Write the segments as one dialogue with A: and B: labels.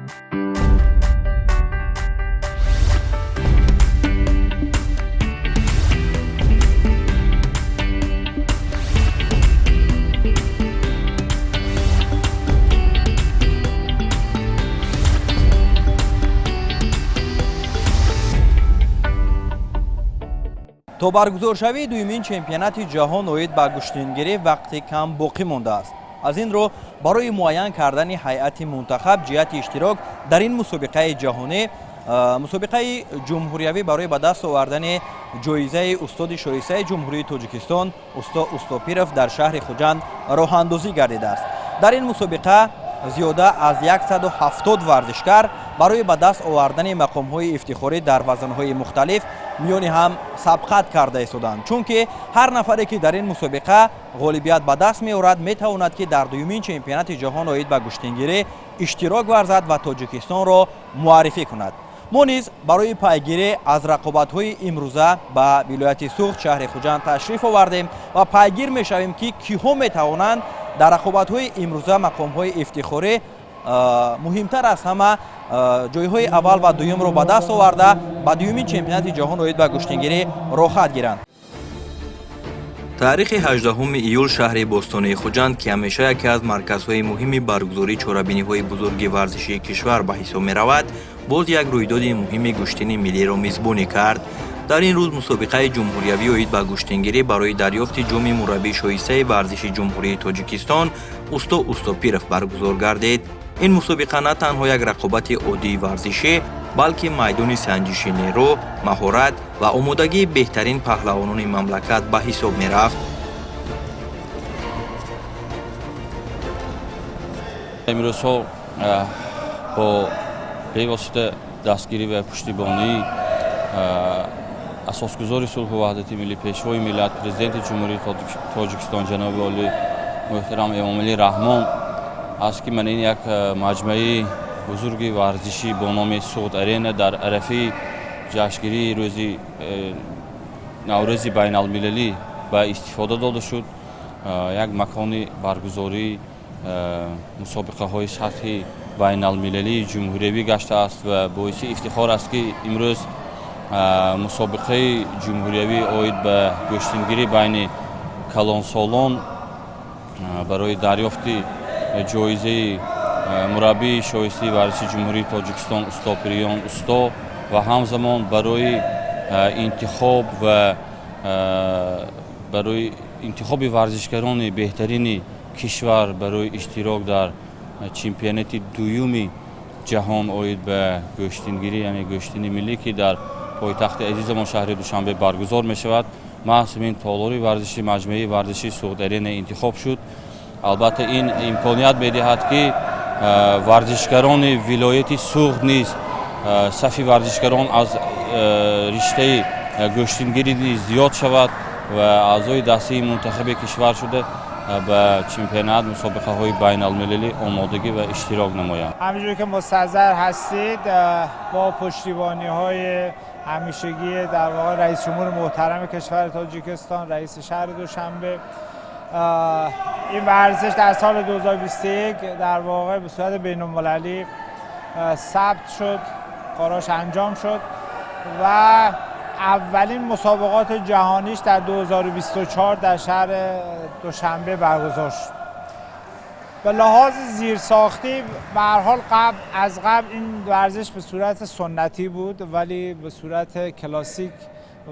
A: То баргузоршавии дуюмин чемпионати ҷаҳон оид ба гӯштингирӣ вақти кам боқӣ мондааст. Аз ин рӯ барои муайян кардани ҳайати мунтахаб ҷиҳати иштирок дар ин мусобиқаи ҷаҳонӣ, мусобиқаи ҷумҳуриявӣ барои ба даст овардани ҷоизаи устоди шоистаи Ҷумҳурии Тоҷикистон Усто Устопиров дар шаҳри Хуҷанд роҳандозӣ гардидааст. Дар ин мусобиқа зиёда аз 170 варзишкар барои ба даст овардани мақомҳои ифтихорӣ дар вазнҳои мухталиф миёни ҳам сабқат карда истоданд, чунки ҳар нафаре ки дар ин мусобиқа ғолибият ба даст меорад, метавонад, ки дар дуюмин чемпионати ҷаҳон оид ба гӯштингирӣ иштирок варзад ва Тоҷикистонро муаррифӣ кунад. Мо низ барои пайгирӣ аз рақобатҳои имрӯза ба вилояти Суғд, шаҳри Хуҷанд ташриф овардем ва пайгир мешавем, ки киҳо метавонанд дар рақобатҳои имрӯза мақомҳои ифтихорӣ, муҳимтар аз ҳама ҷойҳои аввал ва дуюмро ба даст оварда, ба дуюмин чемпионати ҷаҳон оид ба гӯштингирӣ роҳхат гиранд.
B: Таърихи 18 июл шаҳри бостонии Хуҷанд, ки ҳамеша яке аз марказҳои муҳими баргузории чорабиниҳои бузурги варзишии кишвар ба ҳисоб меравад, боз як рӯйдоди муҳими гӯштини миллиро мизбонӣ кард. Дар ин рӯз мусобиқаи ҷумҳуриявӣ оид ба гӯштингирӣ барои дарёфти ҷоми мураббии шоистаи варзиши Ҷумҳурии Тоҷикистон Усто Устопиров баргузор гардид. Ин мусобиқа на танҳо як рақобати оддии варзишӣ, балки майдони санҷиши нерӯ, маҳорат ва омодагии беҳтарин паҳлавонони мамлакат ба ҳисоб мерафт.
C: Имрӯзҳо бо бевосита дастгирӣ ва пуштибонии асосгузори сулҳу ваҳдати миллӣ, Пешвои миллат, Президенти Ҷумҳурии Тоҷикистон ҷаноби олӣ муҳтарам Эмомалӣ Раҳмон аст, ки ман ин як маҷмӯаи бузурги варзишӣ бо номи Суғд Арена дар арафаи ҷашнгирии рӯзи Наврӯзи байналмилалӣ ба истифода дода шуд. Як макони баргузории мусобиқаҳои сатҳи байналмилалии ҷумҳуриявӣ гаштааст ва боиси ифтихор аст, ки имрӯз мусобиқаи ҷумҳуриявӣ оид ба гӯштингирӣ байни калонсолон барои дарёфти ҷоизаи мураббии шоистаи варзиши Ҷумҳурии Тоҷикистон Усто Пириён Усто ва ҳамзамон барои интихоб ва барои интихоби варзишгарони беҳтарини кишвар барои иштирок дар чемпионати дуюми ҷаҳон оид ба гӯштингирӣ, яъне гӯштини миллӣ, ки дар пойтахти азизамон шаҳри Душанбе баргузор мешавад, маҳз ҳамин толори варзиши маҷмӯаи варзиши Суғд Арена интихоб шуд. Албатта, ин имконият медиҳад, ки варзишгарони вилояти Суғд низ сафи варзишгарон аз риштаи гӯштингирӣ низ зиёд шавад ва аъзои дастаи мунтахаби кишвар шуда, ба чемпионат, мусобиқаҳои байналмилалӣ омодагӣ ва иштирок намоянд.
D: همینجور که مستحضر هستید، با پشتیبانی های همیشگی در واقع رئیس جمهور محترم کشور تاجیکستان، رئیس شهر دوشنبه، این ورزش در سال 2021 در واقع به صورت بین المللی ثبت شد، کاراش انجام شد و اولین مسابقات جهانیش در 2024 در شهر دوشنبه برگزار شد. به لحاظ زیرساختی به هر حال قبل از قبل این ورزش به صورت سنتی بود، ولی به صورت کلاسیک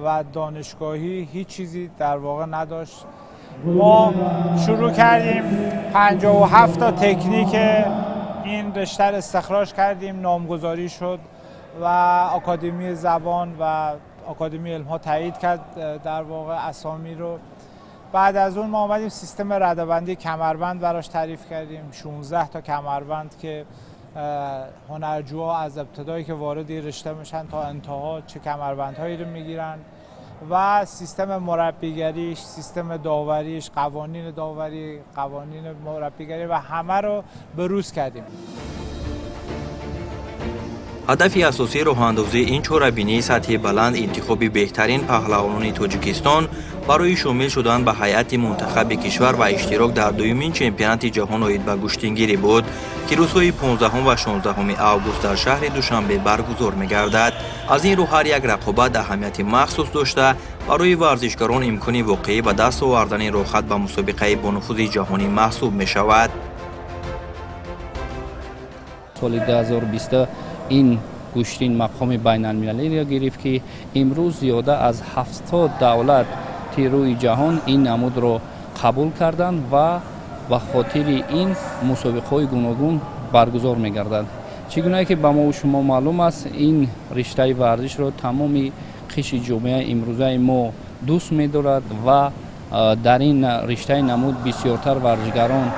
D: و دانشگاهی هیچ چیزی در واقع نداشت. ما شروع کردیم، 57 تا تکنیک این رشته رو استخراج کردیم، نامگذاری شد و آکادمی زبان و آکادمی علم ها تایید کرد در واقع اسامی رو. بعد از اون ما آمدیم سیستم رده‌بندی کمربند براش تعریف کردیم، 16 تا کمربند که هنرجوها از ابتدایی که وارد این رشته میشن تا انتها چه کمربندهایی رو میگیرن و سیستم مربیگریش، سیستم داوریش، قوانین داوری، قوانین مربیگری و همه رو به روز کردیم.
B: Ҳадафи асосии роҳандозии ин чорабинии сатҳи баланд интихоби беҳтарин паҳлавонони Тоҷикистон барои шомил шудан ба ҳайати мунтахаби кишвар ва иштирок дар дуюмин чемпионати ҷаҳон оид ба гӯштингирӣ буд, ки рӯзҳои 15 ва 16 август дар шаҳри Душанбе баргузор мегардад. Аз ин рӯ ҳар як рақобат аҳамияти махсус дошта, барои варзишгарон имкони воқеӣ ба даст овардани роҳхат ба мусобиқаи бонуфузи ҷаҳонӣ маҳсуб мешавад.
E: Соли 2020 ин гӯштин мақоми байналмилалиро гирифт, ки имрӯз зиёда аз 70 давлати рӯи ҷаҳон ин намудро қабул карданд ва ба хотири ин мусобиқаҳои гуногун баргузор мегардад. Чӣ гунае ки ба мову шумо маълум аст, ин риштаи варзишро тамоми қишри ҷомеаи имрӯзаи мо дӯст медорад ва дар ин риштаи намуд бисёртар варзишгарон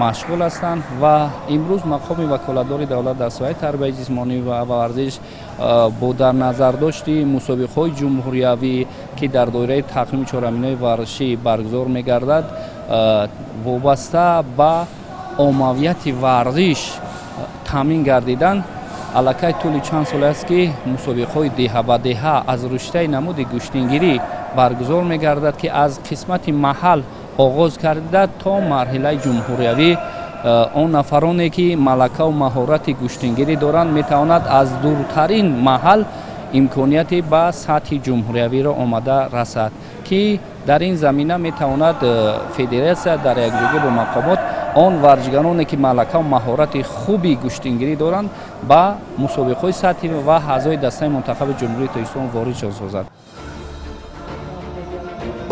E: машғул ҳастанд. Ва имрӯз мақоми ваколатдори давлат дар соҳаи тарбияи ҷисмонӣ ва варзиш бо дар назардошти мусобиқаҳои ҷумҳуриявӣ, ки дар доираи тақвими чорабиниҳои варзишӣ баргузор мегардад, вобаста ба оммавияти варзиш таъмин гардидан, аллакай тӯли чанд сол аст, ки мусобиқаҳои деҳа ба деҳа аз риштаи намуди гӯштингирӣ баргузор мегардад, ки аз қисмати маҳал оғоз карда то марҳилаи ҷумҳуриявӣ он нафароне, ки малакаву маҳорати гӯштингирӣ доранд, метавонад аз дуртарин маҳал имконияте ба сатҳи ҷумҳуриявиро омада расад, ки дар ин замина метавонад федератсия дар якҷоягӣ бо мақомот он варзишгароне, ки малакаву маҳорати хуби гӯштингирӣ доранд, ба мусобиқаҳои сатҳӣ ва аъзои дастаи мунтахаби Ҷумҳурии Тоҷикистон ворид созад.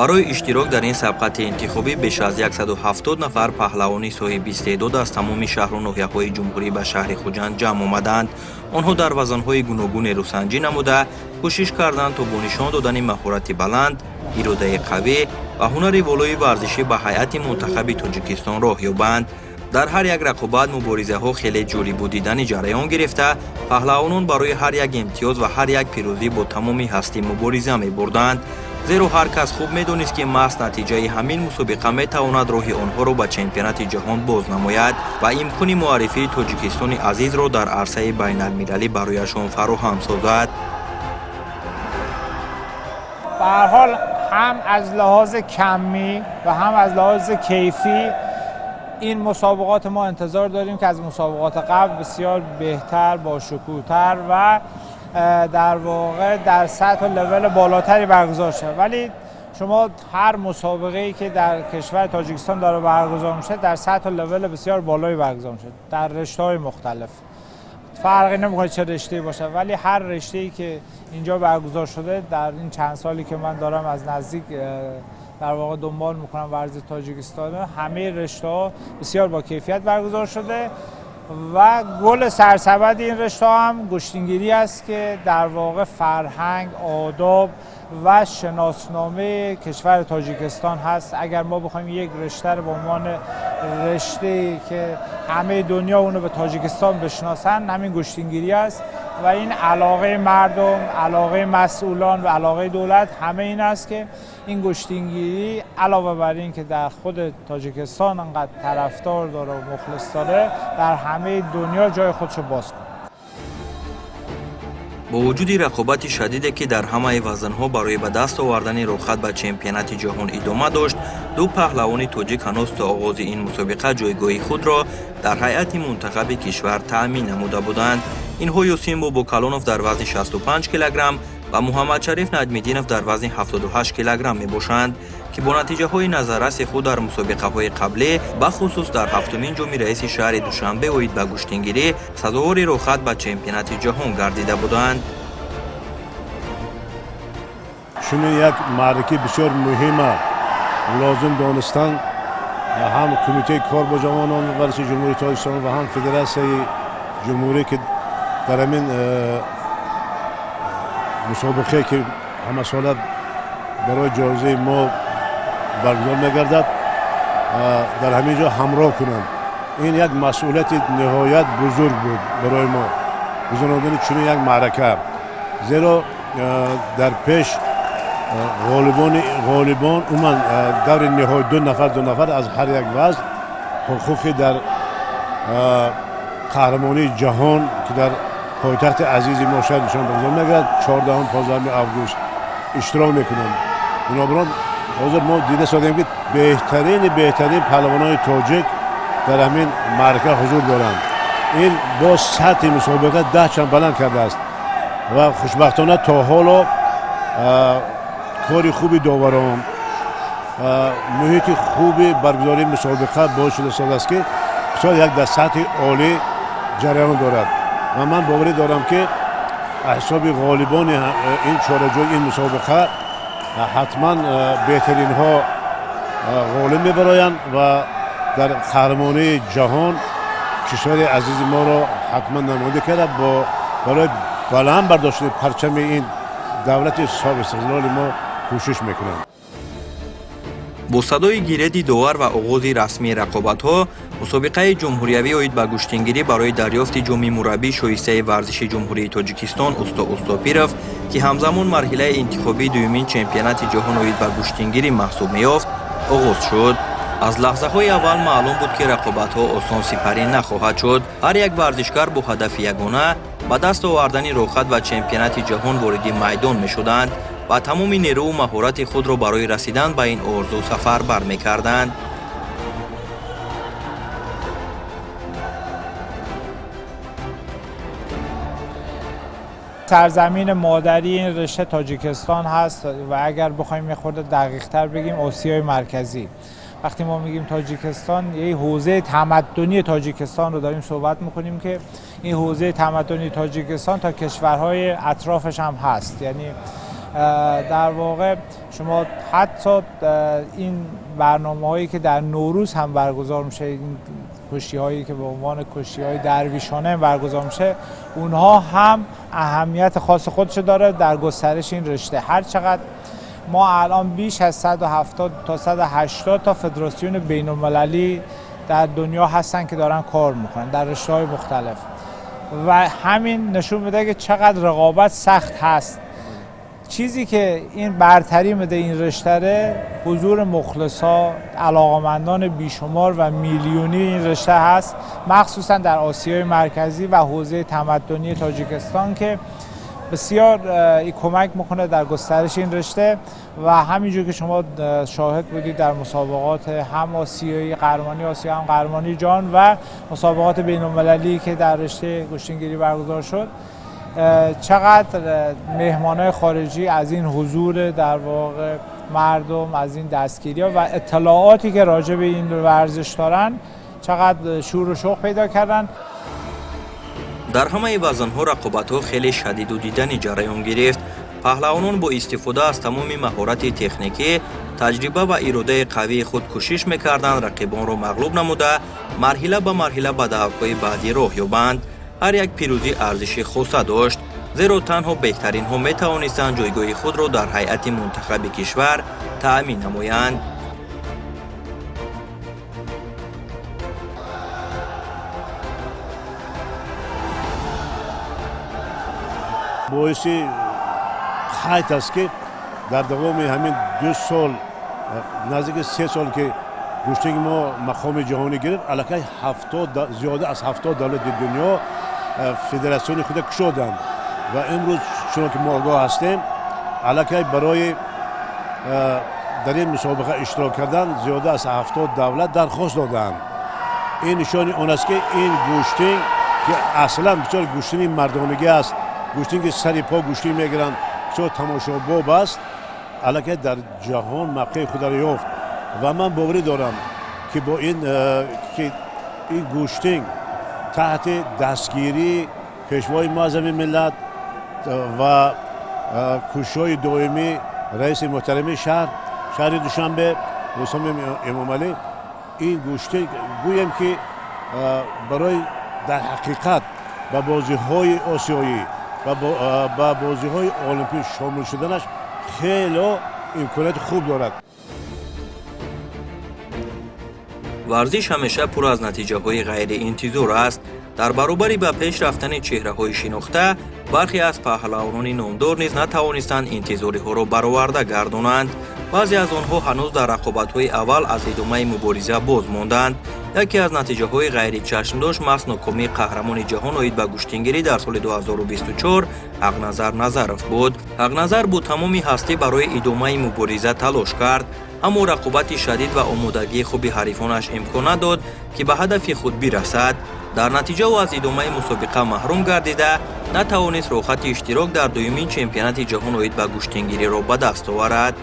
B: Барои иштирок дар ин сабқати интихобӣ беш аз 170 нафар паҳлавони соҳиби истеъдод аз тамоми шаҳру ноҳияҳои ҷумҳурӣ ба шаҳри Хуҷанд ҷамъ омаданд. Онҳо дар вазнҳои гуногун нерӯсанҷӣ намуда, кӯшиш карданд, то бо нишон додани маҳорати баланд, иродаи қавӣ ва ҳунари волои варзишӣ ба ҳайати мунтахаби Тоҷикистон роҳ ёбанд. Дар ҳар як рақобат муборизаҳо хеле ҷолибу диданӣ ҷараён гирифта, паҳлавонон барои ҳар як имтиёз ва ҳар як пирӯзӣ бо тамоми ҳастӣ мубориза мебурданд, зеро ҳар кас хуб медонист, ки маҳз натиҷаи ҳамин мусобиқа метавонад роҳи онҳоро ба чемпионати ҷаҳон боз намояд ва имкони муаррифии Тоҷикистони азизро дар арсаи байналмилалӣ барояшон фароҳам созад.
D: به هر حال هم از لحاظ کمی و هم از لحاظ کیفی این مسابقات ما انتظار داریم که از مسابقات قبل بسیار بهتر، با شکوهتر و در واقع در سطح و level بالاتری برگزار شد. ولی شما هر مسابقه ای که در کشور تاجیکستان داره برگزار میشه، در سطح و level بسیار بالایی برگزار میشه، در رشته های مختلف. فرقی نمیکنه چه رشته باشه، ولی هر رشته ای که اینجا برگزار شده، در این چند سالی که من دارم از نزدیک در واقع دنبال میکنم ورزش تاجیکستان، همه رشته ها بسیار با کیفیت برگزار شده و گل سرسبد این رشته هم گشتینگیری است که در واقع فرهنگ، آداب و شناسنامه کشور تاجیکستان هست. اگر ما بخوایم یک رشته رو به عنوان رشته که همه دنیا اونو به تاجیکستان بشناسن، همین گشتینگیری است و این علاقه مردم، علاقه مسئولان و علاقه دولت همه این است که این گشتینگیری علاوه بر این که در خود تاجیکستان انقدر طرفدار داره و مخلص داره، در همه دنیا جای خودشو باز کنه.
B: Бо вуҷуди рақобати шадиде, ки дар ҳамаи вазнҳо барои ба даст овардани роҳхат ба чемпионати ҷаҳон идома дошт, ду паҳлавони тоҷик ҳанӯз то оғози ин мусобиқа ҷойгоҳи худро дар ҳайати мунтахаби кишвар таъмин намуда буданд. Инҳо Ёсин Бобокалонов дар вазни 65 килограмм ва Муҳаммадшариф Наҷмиддинов дар вазни 78 килограмм мебошанд, ки бо натиҷаҳои назарраси худ дар мусобиқаҳои қаблӣ, бахусус дар ҳафтумин ҷоми раиси шаҳри Душанбе оид ба гӯштингирӣ, сазовори роҳхат ба чемпионати ҷаҳон гардида буданд.
F: Чунин як маъракаи бисёр муҳима лозим донистан ҳам Кумитаи кор бо ҷавонон ва варзиши Ҷумҳурии Тоҷикистон ва ҳам Федератсияи ҷумҳурӣ, ки дар ҳамин мусобиқае, ки ҳамасола барои ҷоизаи мо баргузор мегардад, дар ҳамин ҷо ҳамроҳ кунанд. Ин як масъулияти ниҳоят бузург буд барои мо, гузарондани чунин як маърака, зеро дар пеш ғолибон умуман даври ниҳоӣ ду нафар, ду нафар аз ҳар як вазн ҳуқуқи дар қаҳрамонии ҷаҳон, ки дар Пойтахти азизи мо шаҳри Душанбе баргузор мегардад, 14-15 август иштирок мекунанд. Бинобар он ҳозир мо дида содем, ки беҳтарини беҳтарин паҳлавонони тоҷик дар ҳамин маърака ҳузур доранд. Ин боз сатҳи мусобиқа 10 чанд баланд кардааст ва хушбахтона то ҳоло кори хуби доварон, муҳити хуби баргузории мусобиқа боис шуда истодааст, ки бисёр як дар сатҳи олӣ ҷараён дорад. Ва ман боварӣ дорам, ки ҳисоби ғолибони ин чораҷӯи ин мусобиқа ҳатман беҳтаринҳо ғолиб мебароянд ва дар қаҳрамонии ҷаҳон кишвари азизи моро ҳатман намоянда карда, бо барои баланд бардоштани парчами ин давлати соҳибистиқлоли мо кӯшиш мекунанд.
B: Бо садои гиреди довар ва оғози расмии рақобатҳо мусобиқаи ҷумҳуриявӣ оид ба гӯштингирӣ барои дарёфти ҷоми мураббии шоистаи варзиши Ҷумҳурии Тоҷикистон Усто Устопиров, ки ҳамзамон марҳилаи интихобии дуюмин чемпионати ҷаҳон оид ба гӯштингирӣ маҳсуб меёфт, оғоз шуд. Аз лаҳзаҳои аввал маълум буд, ки рақобатҳо осон сипарӣ нахоҳад шуд. Ҳар як варзишгар бо ҳадафи ягона ба даст овардани роҳхат ба чемпионати ҷаҳон вориди майдон мешуданд ва тамоми нерӯву маҳорати худро барои расидан ба ин орзу сафарбар мекарданд.
D: سرزمین مادری این رشته تاجیکستان هست و اگر بخوایم یه خورده دقیق‌تر بگیم، آسیای مرکزی. وقتی ما میگیم تاجیکستان، یه حوزه تمدنی تاجیکستان رو داریم صحبت میکنیم که این حوزه تمدنی تاجیکستان تا کشورهای اطرافش هم هست. یعنی در واقع شما حتی این برنامه هایی که در نوروز هم برگزار میشه، این کشتی هایی که به عنوان کشتی های درویشانه برگزار میشه، اونها هم اهمیت خاص خودشو داره در گسترش این رشته. هر چقدر ما الان بیش از 170 تا 180 تا فدراسیون بین المللی در دنیا هستن که دارن کار میکنن در رشته های مختلف و همین نشون میده که چقدر رقابت سخت هست. چیزی که این برتری میده این رشته، حضور مخلصا، علاقمندان بیشمار و میلیونی این رشته هست، مخصوصا در آسیای مرکزی و حوزه تمدنی تاجیکستان که بسیار کمک میکنه در گسترش این رشته. و همینجور که شما شاهد بودید در مسابقات هم آسیایی، قهرمانی آسیا، هم قهرمانی جهان و مسابقات بین المللی که در رشته گشتینگیری برگزار شد، چقدر مهمانای خارجی از این حضور در واقع مردم، از این دستگیری ها و اطلاعاتی که راجع به این ورزش دارن، چقدر شور و شوق پیدا کردن.
B: Дар ҳамаи вазнҳо рақобатҳо хеле шадиду диданӣ ҷараён гирифт. Паҳлавонон бо истифода аз тамоми маҳорати техникӣ, таҷриба ва иродаи қавии худ кӯшиш мекарданд рақибонро мағлуб намуда, марҳила ба марҳила ба даврҳои баъдӣ роҳ ёбанд. Ҳар як пирӯзӣ арзиши хоса дошт, зеро танҳо беҳтаринҳо метавонистанд ҷойгоҳи худро дар ҳайати мунтахаби кишвар таъмин намоянд.
F: Боиси қайд аст, ки дар давоми ҳамин 2 сол, наздики 3 сол ки гӯштинги мо мақоми ҷаҳонӣ гирифт, аллакай зиёда аз 70 давлати дунё федератсиони худа кушоданд. Ва имрӯз, чунон ки мо огоҳ ҳастем, аллакай барои дар ин мусобиқа иштирок кардан зиёда аз 70 давлат дархост додаанд. Ин нишони он аст, ки ин гӯштинг, ки аслан бисёр гӯштини мардонагӣ аст, гӯштинг ки сари по гӯштин мегиранд, бисёр тамошобоб аст, аллакай дар ҷаҳон мавқеи худро ёфт. Ва ман боварӣ дорам, ки бо ин ки ин гӯштинг таҳти дастгирии Пешвои муаззами миллат ва кӯшишҳои доимӣ раиси муҳтарами шаҳри Душанбе Рустам Эмомалӣ, ин гӯштинг гӯем ки барои дар ҳақиқат ба бозиҳои осиёӣ ва ба бозиҳои олимпӣ шомил шуданаш хело имконияти хуб дорад.
B: Варзиш ҳамеша пур аз натиҷаҳои ғайриинтизор аст. Дар баробари ба пеш рафтани чеҳраҳои шинохта, бархе аз паҳлавонони номдор низ натавонистанд интизориҳоро бароварда гардонанд. Баъзе аз онҳо ҳанӯз дар рақобатҳои аввал аз идомаи мубориза боз монданд. Яке аз натиҷаҳои ғайричашмдошт маҳз нокомии қаҳрамони ҷаҳон оид ба гӯштингирӣ дар соли 2024 Ҳақназар Назаров буд. Ҳақназар бо тамоми ҳастӣ барои идомаи мубориза талош кард, аммо рақобати шадид ва омодагии хуби ҳарифонаш имкон надод, ки ба ҳадафи худ бирасад. Дар натиҷа ӯ аз идомаи мусобиқа маҳрум гардида, натавонист роҳхати иштирок дар дуюмин чемпионати ҷаҳон оид ба гӯштингириро ба даст оварад.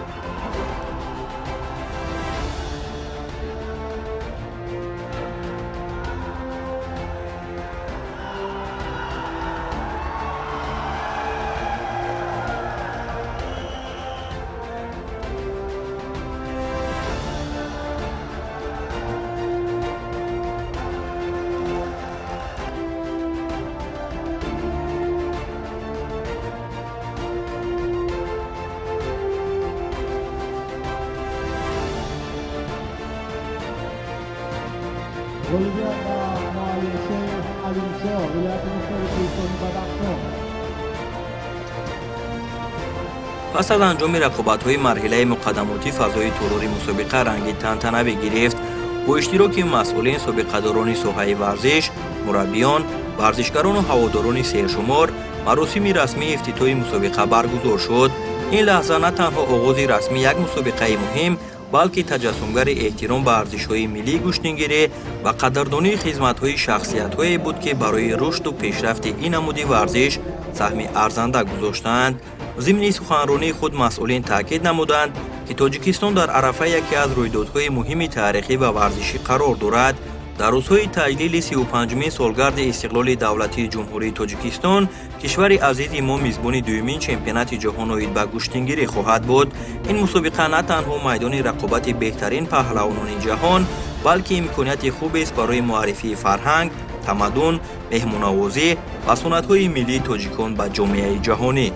B: Пас аз анҷоми рақобатҳои марҳилаи муқаддамотӣ, фазои толори мусобиқа ранги тантанавӣ гирифт. Бо иштироки масъулин, собиқадорони соҳаи варзиш, мураббиён, варзишгарону ҳаводорони сершумор маросими расмии ифтитоҳи мусобиқа баргузор шуд. Ин лаҳза на танҳо оғози расмии як мусобиқаи муҳим, балки таҷассумгари эҳтиром ба арзишҳои миллии гӯштингирӣ ва қадрдонии хизматҳои шахсиятҳое буд, ки барои рушду пешрафти ин намуди варзиш саҳми арзанда гузоштаанд. Зимни суханронии худ масъулин таъкид намуданд, ки Тоҷикистон дар арафаи яке аз рӯйдодҳои муҳими таърихӣ ва варзишӣ қарор дорад. Дар рӯзҳои таҷлили 35-умин солгарди истиқлоли давлатии Ҷумҳурии Тоҷикистон кишвари азизи мо мизбони дуюмин чемпионати ҷаҳон оид ба гӯштингирӣ хоҳад буд. Ин мусобиқа на танҳо майдони рақобати беҳтарин паҳлавонони ҷаҳон, балки имконияти хубест барои муаррифии фарҳанг, тамаддун, меҳмоннавозӣ ва суннатҳои миллии тоҷикон ба ҷомеаи ҷаҳонӣ.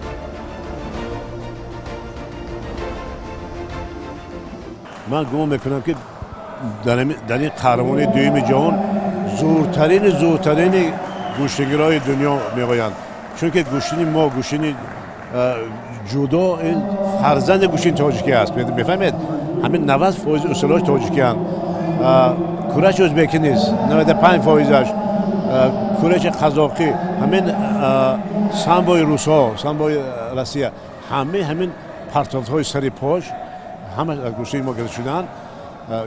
F: Ман гумон мекунам, ки дар ин қаҳрамонии дуюми ҷаҳон зӯртарини зӯртарини гӯштингирҳои дунё меоянд, чунки гӯштини мо, гӯштини ҷудо, ин фарзанди гӯштини тоҷикӣ аст. Мефаҳмед, ҳамин 90% усулҳои тоҷикианд. Кураши ӯзбекӣ нест, 95%-аш, кураши қазоқӣ, ҳамин самбои русҳо, самбои Россия, ҳамаи ҳамин партофтҳои сари пош ҳама аз гӯштини мо гирифта шуданд.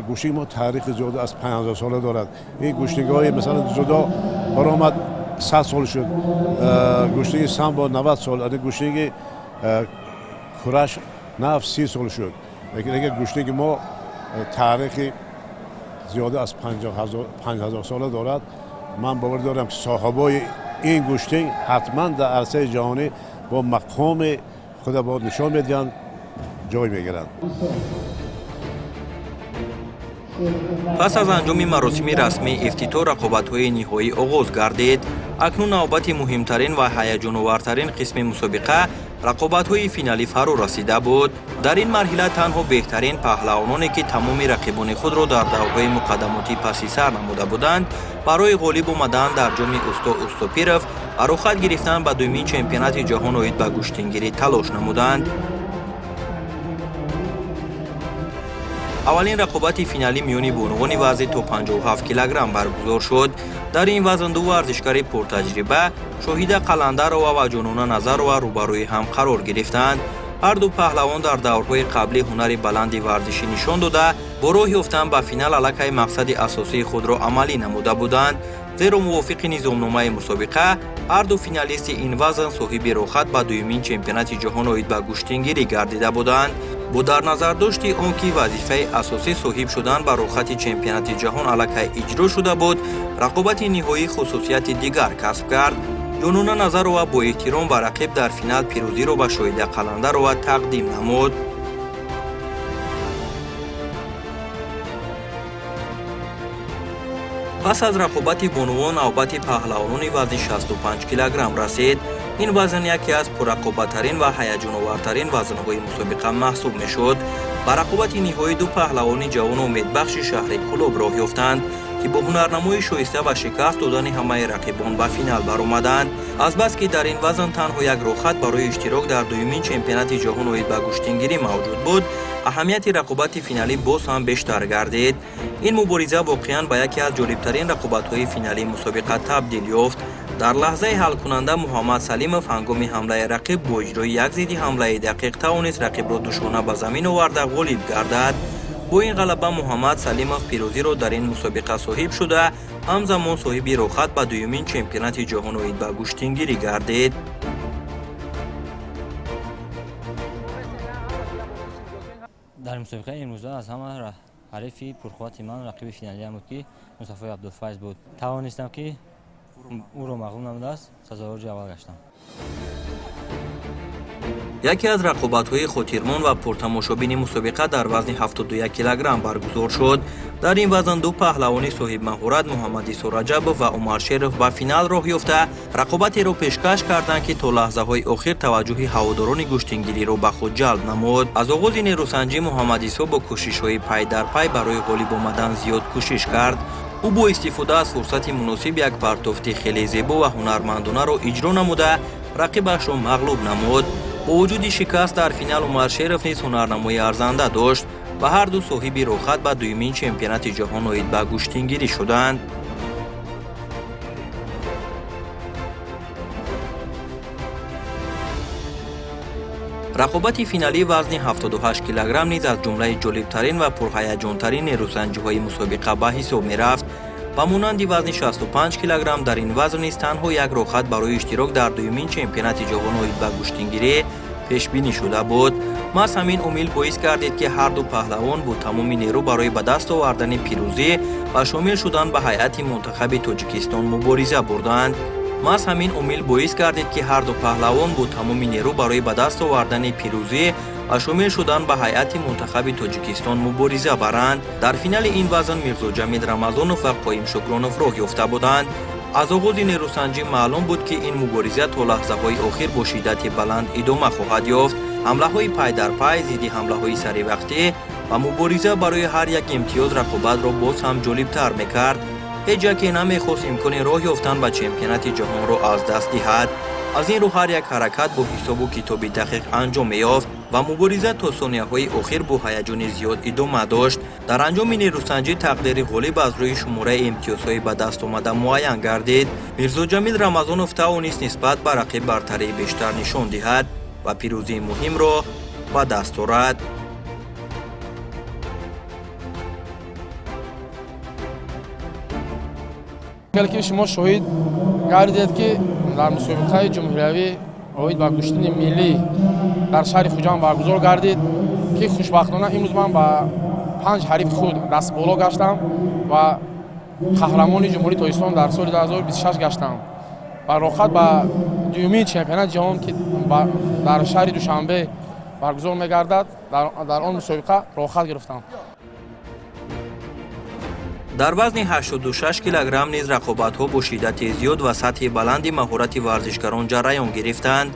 F: Гӯштини мо таърихи зиёда аз 5000 сола дорад. Ин гӯштингиҳои, масалан, ҷудо баромад, 100 сол шуд, гӯштинги самбо 90 сол, гӯштинги кураш нав 30 сол шуд. Лекин агар гӯштинги мо таърихи зиёда аз 5000 сола дорад, ман бовар дорам, ки соҳибои ин гӯштинг ҳатман дар арсаи ҷаҳонӣ бо мақоми худа бояд нишон медиҳанд, ҷой мегиранд.
B: Пас аз анҷоми маросими расмии ифтитоҳ рақобатҳои ниҳоӣ оғоз гардид. Акнун навбати муҳимтарин ва ҳаяҷоновартарин қисми мусобиқа, рақобатҳои финалӣ фаро расида буд. Дар ин марҳила танҳо беҳтарин паҳлавононе, ки тамоми рақибони худро дар даврҳои муқаддамотӣ паси сар намуда буданд, барои ғолиб омадан дар ҷоми Усто Устопиров ва рухсат гирифтан ба дуюмин чемпионати ҷаҳон оид ба гӯштингирӣ талош намуданд. Аввалин рақобати финалӣ миёни бонувони вазни то 57 килограмм баргузор шуд. Дар ин вазн ду варзишгари пуртаҷриба, Шоҳида Қаландарова ва Ҷонона Назарова, рӯбарӯи ҳам қарор гирифтанд. Ҳар ду паҳлавон дар даврҳои қаблӣ ҳунари баланди варзишӣ нишон дода, бо роҳ ёфтан ба финал аллакай мақсади асосии худро амалӣ намуда буданд, зеро мувофиқи низомномаи мусобиқа ҳар ду финалисти ин вазн соҳиби роҳхат ба дуюмин чемпионати ҷаҳон оид ба гӯштингирӣ гардида буданд. Бо дар назардошти он ки вазифаи асосӣ соҳиб шудан ба роҳхати чемпионати ҷаҳон аллакай иҷро шуда буд, рақобати ниҳоӣ хусусияти дигар касб кард. Ҷонона Назарова бо эҳтиром ба рақиб дар финал пирӯзиро ба Шоҳида Қаландарова тақдим намуд. Пас аз рақобати бонувон навбати паҳлавонони вазни 65 килограмм расид. Ин вазн яке аз пуррақобаттарин ва ҳаяҷоновартарин вазнҳои мусобиқа маҳсуб мешуд. Ба рақобати ниҳоӣ ду паҳлавони ҷавону умедбахши шаҳри Кӯлоб роҳ ёфтанд. Ки бо ҳунарнамои шоиста ва шикаст додани ҳамаи рақибон ба финал баромаданд. Азбаски дар ин вазн танҳо як роҳхат барои иштирок дар дуюмин чемпионати ҷаҳон оид ба гӯштингирӣ мавҷуд буд, аҳамияти рақобати финалӣ боз ҳам бештар гардид. Ин мубориза воқеан ба яке аз ҷолибтарин рақобатҳои финалии мусобиқа табдил ёфт. Дар лаҳзаи ҳалкунанда Муҳаммад Салимов ҳангоми ҳамлаи рақиб бо иҷрои як зидди ҳамлаи дақиқ тавонист рақибро душона ба замин оварда ғолиб гардад. Бо ин ғалаба Муҳаммад Салимов пирӯзиро дар ин мусобиқа соҳиб шуда, ҳамзамон соҳиби роҳхат ба дуюмин чемпионати ҷаҳон оид ба гӯштингирӣ гардид.
G: Дар мусобиқаи имрӯза аз ҳама ҳарифи пурқуввати ман рақиби финалиам буд, ки Мустафои Абдулфайз буд. Тавонистам, ки ӯро мағлуб намудааст, сазовори аввал гаштам.
B: Яке аз рақобатҳои хотирмон ва пуртамошобини мусобиқа дар вазни 71 килограмм баргузор шуд. Дар ин вазн ду паҳлавони соҳибмаҳорат, Муҳаммадисо Раҷабов ва Умар Шеров, ба финал роҳ ёфта, рақобатеро пешкаш карданд, ки то лаҳзаҳои охир таваҷҷӯҳи ҳаводорони гӯштингириро ба худ ҷалб намуд. Аз оғози нерӯсанҷӣ Муҳаммадисо бо кӯшишҳои пай дар пай барои ғолиб омадан зиёд кӯшиш кард. Ӯ бо истифода аз фурсати муносиб як партофти хеле зебо ва ҳунармандонаро иҷро намуда, рақибашро мағлуб намуд. Бо вуҷуди шикаст дар финал Умар Шеров низ ҳунарнамои арзанда дошт ва ҳарду соҳиби роҳхат ба дуюмин чемпионати ҷаҳон оид ба гӯштингирӣ шуданд. Рақобати финалии вазни 78 килограмм низ аз ҷумлаи ҷолибтарин ва пурҳаяҷонтарин нерӯсанҷиҳои мусобиқа ба ҳисоб мерафт. Ба монанди вазни 65 килограмм дар ин вазн низ танҳо як роҳхат барои иштирок дар дуюмин чемпионати ҷаҳон оид ба гӯштингирӣ пешбинӣ шуда буд. Маҳз ҳамин омил боис гардид, ки ҳарду паҳлавон бо тамоми нерӯ барои ба даст овардани пирӯзӣ ва шомил шудан ба ҳайати мунтахаби Тоҷикистон мубориза бурданд. Маҳз ҳамин омил боис гардид, ки ҳарду паҳлавон бо тамоми нерӯ барои ба даст овардани пирӯзӣ ва шомил шудан ба ҳайати мунтахаби Тоҷикистон мубориза баранд. Дар финали ин вазн Мирзоҷамил Рамазонов ва Қоим Шукронов роҳ ёфта буданд. Аз оғози нерӯсанҷӣ маълум буд, ки ин мубориза то лаҳзаҳои охир бо шиддати баланд идома хоҳад ёфт. Ҳамлаҳои пай дар пай, зидди ҳамлаҳои саривақтӣ ва мубориза барои ҳар як имтиёз рақобатро боз ҳам ҷолибтар мекард. Ҳеҷ яке намехост имкони роҳ ёфтан ба чемпионати ҷаҳонро аз даст диҳад. Аз ин рӯ ҳар як ҳаракат бо ҳисобу китоби дақиқ анҷом меёфт ва мубориза то сонияҳои охир бо ҳаяҷони зиёд идома дошт. Дар анҷоми нерӯсанҷӣ тақдири ғолиб аз рӯи шумораи имтиёзҳои ба даст омада муайян гардид. Мирзоҷамил Рамазонов тавонист нисбат ба рақиб бартарии бештар нишон диҳад ва пирӯзии муҳимро ба даст орад.
H: Хеле ки шумо шоҳид гардидед, ки дар мусобиқаи ҷумҳуриявӣ оид ба гӯштини миллӣ дар шаҳри Хуҷанд баргузор гардид, ки хушбахтона имрӯз ман ба панҷ ҳарифи худ дастболо гаштам ва қаҳрамони Ҷумҳурии Тоҷикистон дар соли 2026 гаштам ва роҳхат ба дуюмин чемпионати ҷаҳон, ки дар шаҳри Душанбе баргузор мегардад, дар он мусобиқа роҳхат гирифтам.
B: Дар вазни 86 килограмм низ рақобатҳо бо шиддати зиёд ва сатҳи баланди маҳорати варзишгарон ҷараён гирифтанд.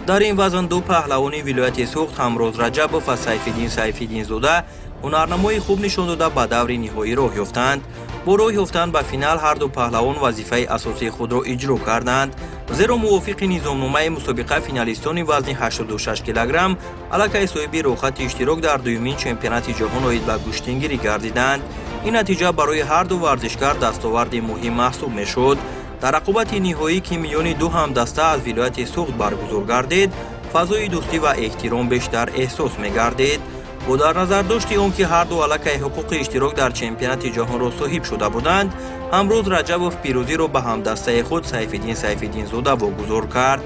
B: Дар ин вазн ду паҳлавони вилояти Суғд, Ҳамроз Раҷабов ва Сайфиддин Сайфиддинзода, ҳунарнамои хуб нишон дода, ба даври ниҳоӣ роҳ ёфтанд. Бо роҳ ёфтан ба финал ҳарду паҳлавон вазифаи асосии худро иҷро карданд, зеро мувофиқи низомномаи мусобиқа финалистони вазни 86 килограмм аллакай соҳиби роҳхати иштирок дар дуюмин чемпионати ҷаҳон оид ба гӯштингирӣ гардиданд. Ин натиҷа барои ҳарду варзишгар дастоварди муҳим маҳсуб мешуд. Дар рақобати ниҳоӣ, ки миёни ду ҳамдаста аз вилояти Суғд баргузор гардид, фазои дӯстӣ ва эҳтиром бештар эҳсос мегардид. Бо дар назардошти он ки ҳарду аллакай ҳуқуқи иштирок дар чемпионати ҷаҳонро соҳиб шуда буданд, Ҳамроз Раҷабов пирӯзиро ба ҳамдастаи худ Сайфиддин Сайфиддинзода вогузор кард.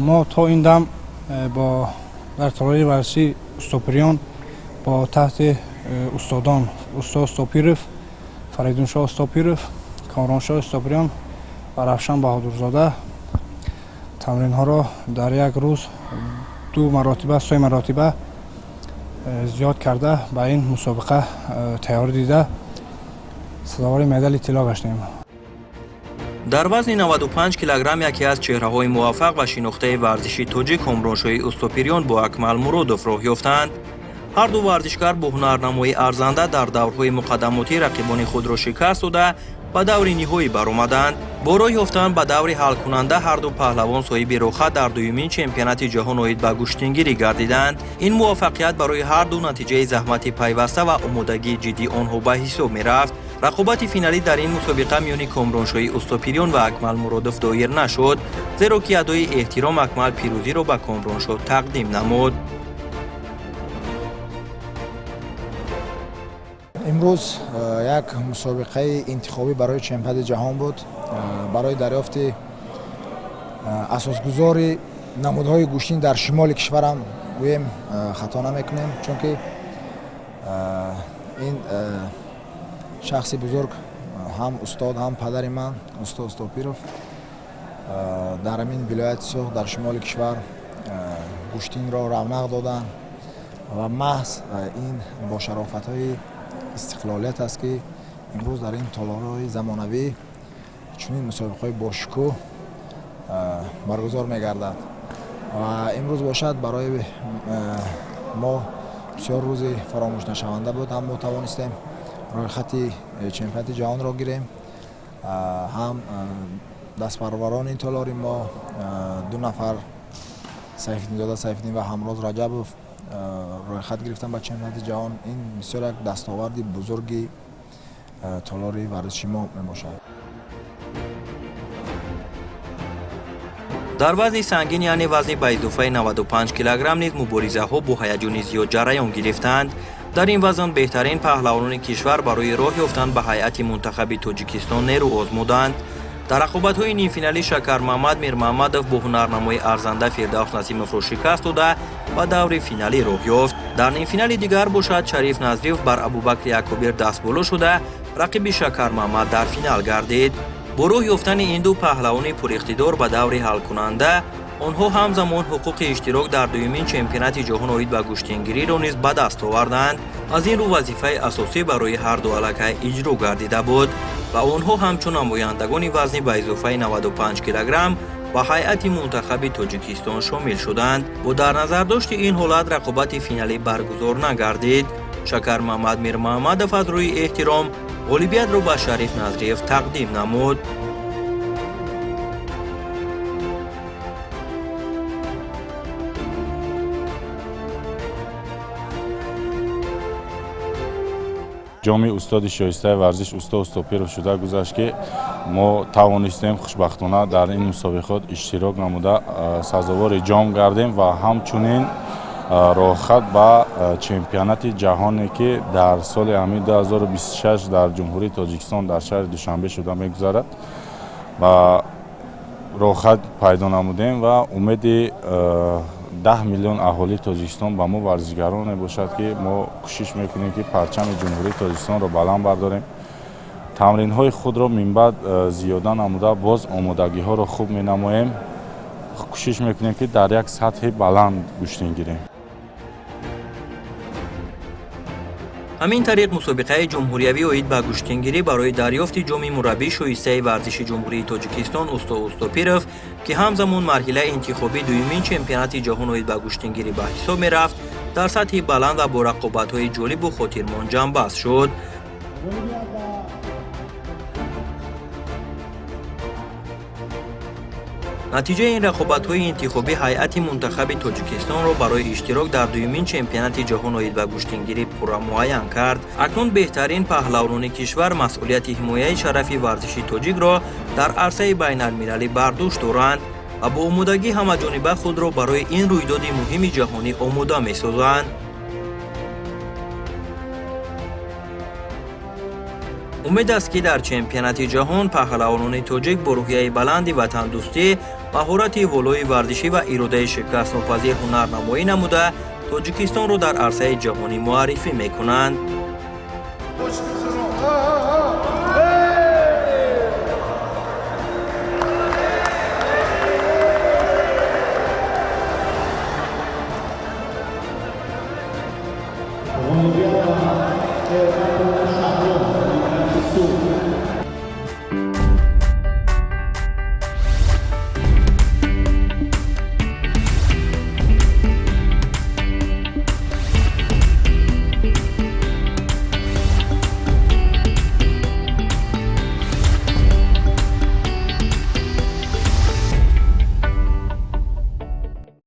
I: Мо то ин дам бо дар толори варзиши Устопириён бо таҳти устодон устод Стопиров, Фаридуншоҳ Стопиров, Комроншоҳ Стопириён ва Равшан Баҳодурзода тамринҳоро дар як рӯз ду маротиба, се маротиба зиёд карда, ба ин мусобиқа тайёрӣ дида, сазовори медали тилло гаштем.
B: Дар вазни 95 килограмм яке аз чеҳраҳои муваффақ ва шинохтаи варзиши тоҷик Комроншоҳи Устопириён бо Акмал Муродов роҳ ёфтанд. Ҳар ду варзишгар бо ҳунарнамоии арзанда дар даврҳои муқаддамотӣ рақибони худро шикаст дода, ба даври ниҳоӣ баромаданд. Бо роҳ ёфтан ба даври ҳалкунанда ҳар ду паҳлавон соҳиби роҳхат дар дуюмин чемпионати ҷаҳон оид ба гӯштингирӣ гардиданд. Ин муваффақият барои ҳар ду натиҷаи заҳмати пайваста ва омодагии ҷиддии онҳо ба ҳисоб мерафт. Рақобати финалӣ дар ин мусобиқа миёни Комроншоҳи Устопириён ва Акмал Муродов доир нашуд, зеро ки адои эҳтиром Акмал пирӯзиро ба Комроншоҳ тақдим намуд.
J: Имрӯз як мусобиқаи интихобӣ барои чемпионати ҷаҳон буд, барои дарёфти асосгузори намудҳои гӯштин дар шимоли кишварам гӯем, хато намекунем, чунки ин шахси бузург, ҳам устод, ҳам падари ман, устод Устопиров, дар ҳамин вилояти Суғд, дар шимоли кишвар гӯштинро равнақ доданд ва маҳз ин бо шарофатҳои истиқлолият аст, ки имрӯз дар ин толорҳои замонавӣ чунин мусобиқаҳои бошукӯҳ баргузор мегардад. Ва имрӯз бошад, барои мо бисёр рӯзи фаромӯшнашаванда буд. Ҳам мо тавонистем рӯйхати чемпионати ҷаҳонро гирем, ҳам дастпарварони толори мо, ду нафар, Сайфиддинзода Сайфиддин ва Ҳамроз Раҷабов, рӯйхат гирифтан ба чемпионати ҷаҳон. Ин бисёр як дастоварди бузурги толори варзиши мо мебошад.
B: Дар вазни сангин, яъне вазни ба изофаи 95 килограмм низ муборизаҳо бо ҳаяҷони зиёд ҷараён гирифтанд. Дар ин вазн беҳтарин паҳлавонони кишвар барои роҳ ёфтан ба ҳайати мунтахаби Тоҷикистон нерӯ озмуданд. Дар рақобатҳои нимфиналӣ Шакармаҳмад Мирмаҳмадов бо ҳунарнамои арзанда Фирдавс Насимовро шикаст дода, ба даври финалӣ роҳ ёфт. Дар нимфинали дигар бошад, Шариф Назриев бар Абубакри Акобир дастболо шуда, рақиби Шакармаҳмад дар финал гардид. Бо роҳ ёфтани ин ду паҳлавони пуриқтидор ба даври ҳалкунанда, онҳо ҳамзамон ҳуқуқи иштирок дар дуюмин чемпионати ҷаҳон оид ба гӯштингириро низ ба даст оварданд. Аз ин рӯ вазифаи асосӣ барои ҳар ду аллакай иҷро гардида буд ва онҳо ҳамчун намояндагони вазни ба изофаи 95 килограмм ба ҳайати мунтахаби Тоҷикистон шомил шуданд. Бо дар назардошти ин ҳолат рақобати финалӣ баргузор нагардид. Шакармаҳмад Мирмаҳмадов аз рӯи эҳтиром ғолибиятро ба Шариф Назриев тақдим намуд.
K: Ҷоми устоди шоистаи варзиш усто Устопиров шуда гузашт, ки мо тавонистем хушбахтона дар ин мусобиқот иштирок намуда, сазовори ҷом гардем ва ҳамчунин роҳхат ба чемпионати ҷаҳоне, ки дар соли ҳамин 2026 дар Ҷумҳурии Тоҷикистон, дар шаҳри Душанбе шуда мегузарад, ва роҳхат пайдо намудем. Ва умеди 10 миллион аҳолии Тоҷикистон ба мо варзишгароне бошад, ки мо кӯшиш мекунем, ки парчами Ҷумҳурии Тоҷикистонро баланд бардорем. Тамринҳои худро минбаъд зиёда намуда, боз омодагиҳоро хуб менамоем, кӯшиш мекунем, ки дар як сатҳи баланд гӯштин гирем.
B: Ҳамин тариқ, мусобиқаи ҷумҳуриявӣ оид ба гӯштингирӣ барои дарёфти ҷоми мураббии шоистаи варзиши Ҷумҳурии Тоҷикистон усто Устопиров, ки ҳамзамон марҳилаи интихобии дуюмин чемпионати ҷаҳон оид ба гӯштингирӣ ба ҳисоб мерафт, дар сатҳи баланд ва бо рақобатҳои ҷолибу хотирмон ҷамъбаст шуд. Натиҷаи ин рақобатҳои интихобӣ ҳайати мунтахаби Тоҷикистонро барои иштирок дар дуюмин чемпионати ҷаҳон оид ба гӯштингирӣ пурра муайян кард. Акнун беҳтарин паҳлавонони кишвар масъулияти ҳимояи шарафи варзиши тоҷикро дар арсаи байналмилалӣ бар дӯш доранд ва бо омодагӣ ҳамаҷониба худро барои ин рӯйдоди муҳими ҷаҳонӣ омода месозанд. Умед аст, ки дар чемпионати ҷаҳон паҳлавонони тоҷик бо рӯҳияи баланди ватандӯстӣ, маҳорати волои варзишӣ ва иродаи шикастнопазир ҳунарнамоӣ намуда, Тоҷикистонро дар арсаи ҷаҳонӣ муаррифӣ мекунанд.